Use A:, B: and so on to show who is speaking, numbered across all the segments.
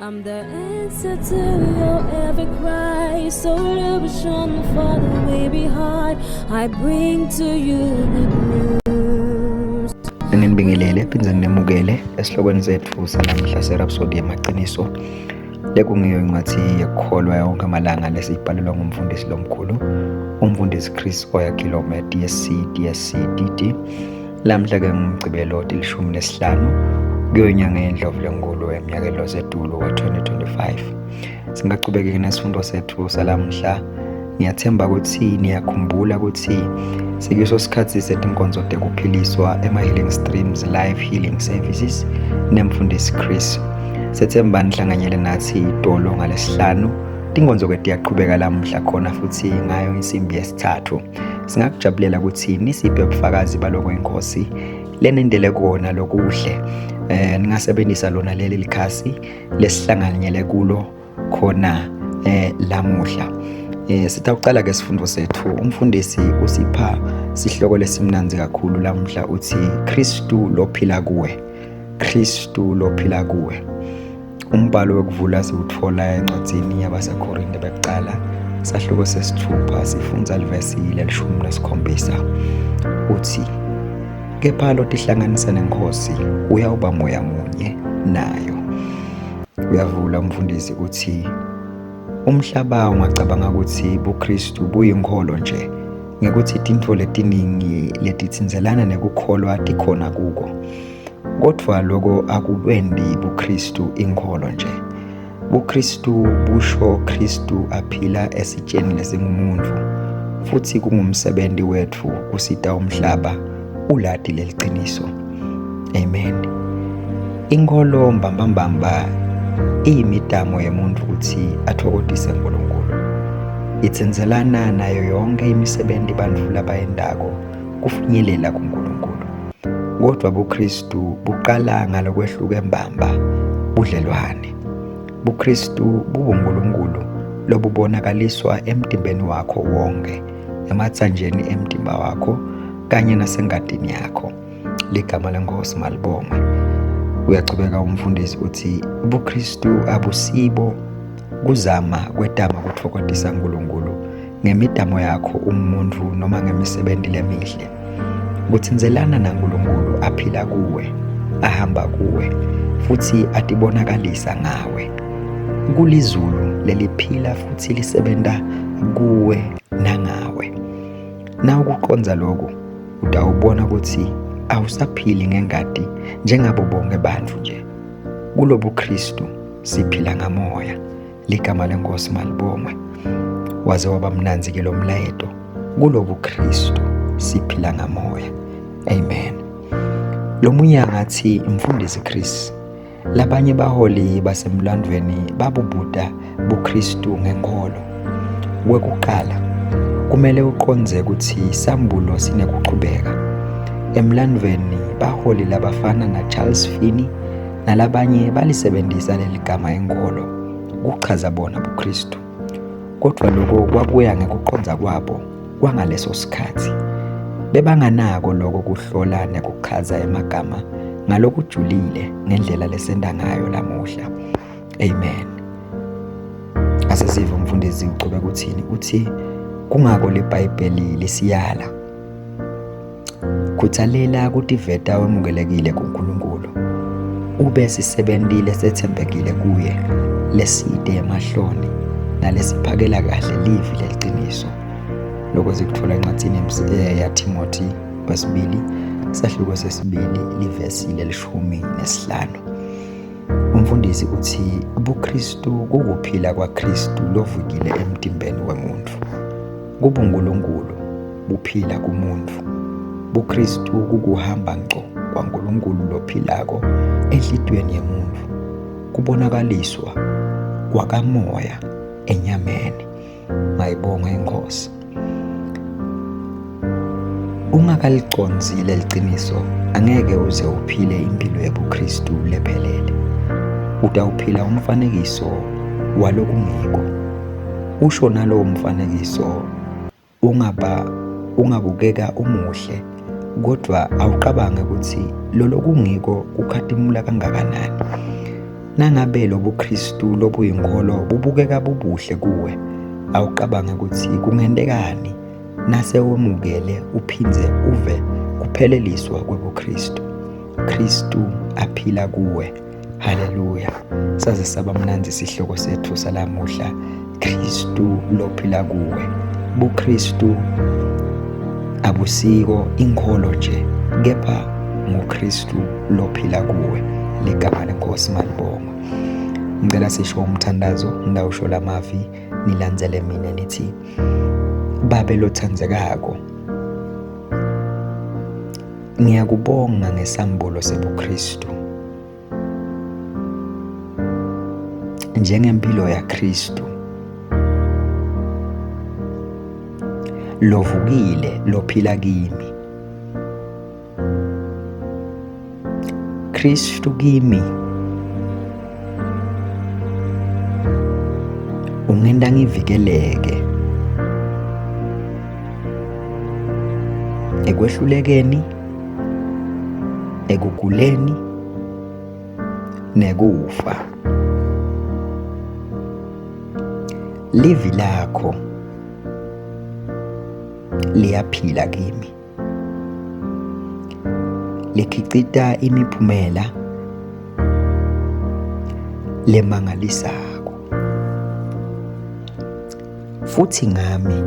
A: I'm the answer to your every cry, solution for the weary heart. I bring to you good news.
B: Nginibingelele phindze nginemukele esihlokweni sethu sanamhla seRhapsody yamaqiniso lekungiyo incwadi yekukholwa yonke amalanga lesiyibhalelwa ngumfundisi lomkhulu umfundisi Chris Oyakhilome DSC DSC DD. Lamhla-ke nguMgcibelo tilishumi nesihlanu kuyo inyanga yeNdlovu lenkulu eminyakeni losetulu wa-2025. Singachubeki nesifundo sethu salamhla. Ngiyathemba ukuthi niyakhumbula ukuthi sikuso sikhathi setinkonzo tekuphiliswa ema-Healing Streams Live Healing Services nemfundisi Chris. Sethemba nihlanganyele nathi itolo ngalesihlanu. Tinkonzo-ke tiyaqhubeka lamuhla khona futhi ngayo insimbi yesithathu. Singakujabulela ukuthi nisiphe ubufakazi baloko inkosi lenendele kona lokuhle. Ningasebenzisa lona leli likhasi lesihlanganyele kulo khona lamuhla. Sitawuqala ke sifundo sethu. Umfundisi usipha sihloko lesimnandzi kakhulu lamuhla, uthi Kristu lophila kuwe. Kristu lophila kuwe. Umbhalo wokuvula siwutfola encwadzini yabaseKorinte bekucala sahluko sesithupha sifundza livesi lelishumi nesikhombisa, uthi kepha lotihlanganisa nenkosi uyawuba moya munye nayo. Uyavula umfundisi uthi umhlaba ungacabanga ukuthi buKristu buyinkholo nje ngekuthi tintfo letiningi letitsindzelana nekukholwa tikhona kuko. Kodvwa loko akubendi buKristu inkholo nje. BuKristu busho Kristu aphila esitsheni lesingumuntfu, futhi kungumsebenzi wetfu kusita umhlaba ulati leliciniso. Amen. Inkholo mbambambamba iyimidamo yemuntu ukuthi athokodise uNkulunkulu. Itsenzelana nayo yonke imisebenzi bantfu labayendako kufinyelela kuNkulunkulu. Kodwa buKristu buqala ngalokwehluke mbamba budlelwane. BuKristu bubuNkulunkulu lobubonakaliswa emtimbeni wakho wonke, ematsanjeni emtimba wakho kanye nasengadini yakho. Ligama lenkosi malibongwe. Uyachubeka umfundisi uthi ubuKristu abusibo kuzama kwetama kutfokotisa uNkulunkulu ngemidamo yakho umuntu noma ngemisebenzi lemihle. Kutsinzelana naNkulunkulu aphila kuwe, ahamba kuwe futhi atibonakalisa ngawe. Kulizulu leliphila futhi lisebenta kuwe nangawe. Nawukuqondza lokhu utawubona ukuthi awusaphili ngengati njengabo bonke bantfu nje. Kulobu Kristu siphila ngamoya. Ligama lenkosi malibongwe. Waze waba mnandzi ke lo mlayeto. Kulobu Kristu siphila ngamoya. Amen. Lo munye angathi mfundisi Chris, labanye baholi basemlandweni babubuta buKristu ngenkolo. Kwekuqala, kumele uqondze ukuthi sambulo sinekuchubeka. Emlandweni baholi labafana na Charles Finney nalabanye balisebenzisa leli gama inkolo kuchaza bona buKristu. Kodwa lokho kwakuya ngekuqondza kwabo kwangaleso sikhathi. Bebanganako lokho kuhlola nekuchaza emagama ngalokujulile ngendlela lesenta ngayo lamuhla. Amen. Asesive umfundisi uchubeka uthini? Uthi kungako liBhayibheli lisiyala. Khuthalela kutiveta wemukelekile kuNkulunkulu. Ube sisebenti lesetsembekile kuye, leside emahloni nalesiphakela kahle livi leliciniso. Lokho sikuthola encwadini yaThimothi wesibili sahluko sesibili livesi lelishumi nesihlanu. Umfundisi uthi ubuKristu kukuphila kwaKristu lovukile emtimbeni wemuntu. KubuNkulunkulu buphila kumuntu. BuKristu kukuhamba ngco kwaNkulunkulu lophilako enhlitiyweni yemuntu. Kubonakaliswa kwakamoya enyameni. Mayibongwe inkosi. Ungakaliconzi leliciniso angeke uze uphile impilo yobuKristu lephelele. Utawuphila umfanekiso walokungiko. Usho nalowo mfanekiso ungaba ungabukeka umuhle kodwa awucabange ukuthi lolokungiko kukhatimula kangakanani. Nangabe lobuKristu lobuyinkolo bubukeka bubuhle kuwe, awucabange ukuthi kungentekani nase wemukele uphindze uve kupheleliswa kwebuKristu. Kristu aphila kuwe. Haleluya. Saze saba mnandzi isihloko sethu salamuhla, Kristu lophila kuwe. BuKristu abusiko inkholo nje, kepha nguKristu lophila kuwe. Ligama leNkosi malibongwe. Ngicela sisho umthandazo, ngitawusho lamavi nilandzele mina nithi Babe lothandzekako, ngiyakubonga ngesambulo sebuKristu. Njengempilo yaKristu lovukile lophila kimi. Kristu kimi ungenta ngivikeleke ekwehlulekeni, ekuguleni nekufa. Livi lakho liyaphila kimi. Likhicita imiphumela lemangalisako. Futhi ngami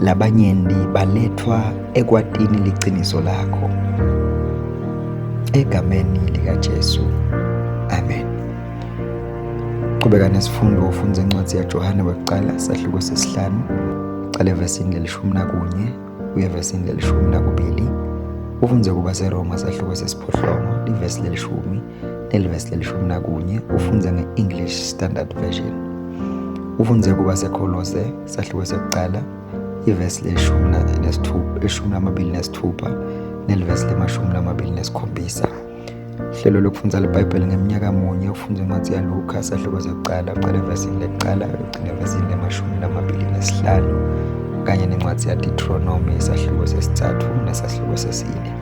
B: labanyenti balethwa ekwatini liciniso lakho. Egameni likaJesu. Amen. Qhubeka nesifundo ufundze incwadi yaJohane wekuqala sahluko sesihlanu qala evesini lelishumi nakunye uye evesini lelishumi nakubili ufundze kuba seRoma sahluko sesiphohlongo livesi lelishumi nelivesi lelishumi nakunye ufundze nge-English Standard Version ufundze kuba seKholose sahluko sekuqala ivesi leshumi nesithupha eshumi lamabili nesithupha nelivesi lemashumi lamabili nesikhombisa. Hlelo lokufundza liBhayibheli ngeminyaka munye ufundza incwadzi yaLukha sahluko sekucala uqale evesini lekucala ugcine evesini lemashumi lamabili nesihlanu kanye nencwadzi yaDeuteronomy isahluko sesitsatfu nesahluko sesine.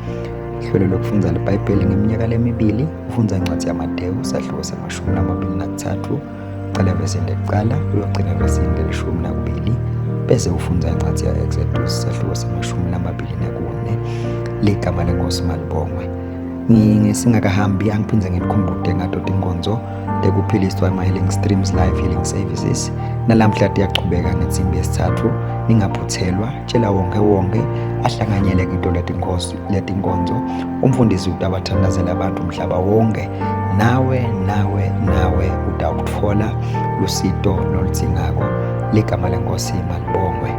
B: Hlelo lokufundza liBhayibheli ngeminyaka lemibili ufundza incwadzi yaMatewu sahluko semashumi lamabili nakutsatfu Qala evesini lekuqala uyogcina evesini lelishumi nakubili bese ufundza incwadzi ya-Exodus sahluko semashumi lamabili nakune. Ligama leNkosi malibongwe. Ngisingakahambi angiphindze ngikukhumbute ngato tinkonzo tekuphiliswa ema-Healing Streams Live Healing Services nalamhla tiyachubeka ngensimbi yesithathu ningaphuthelwa tshela wonke wonke ahlanganyele kito letinkosi letinkonzo umfundisi utabathandazela abantu umhlaba wonke nawe nawe nawe utawutfola lusito loludzingako ligama lenkosi malibongwe.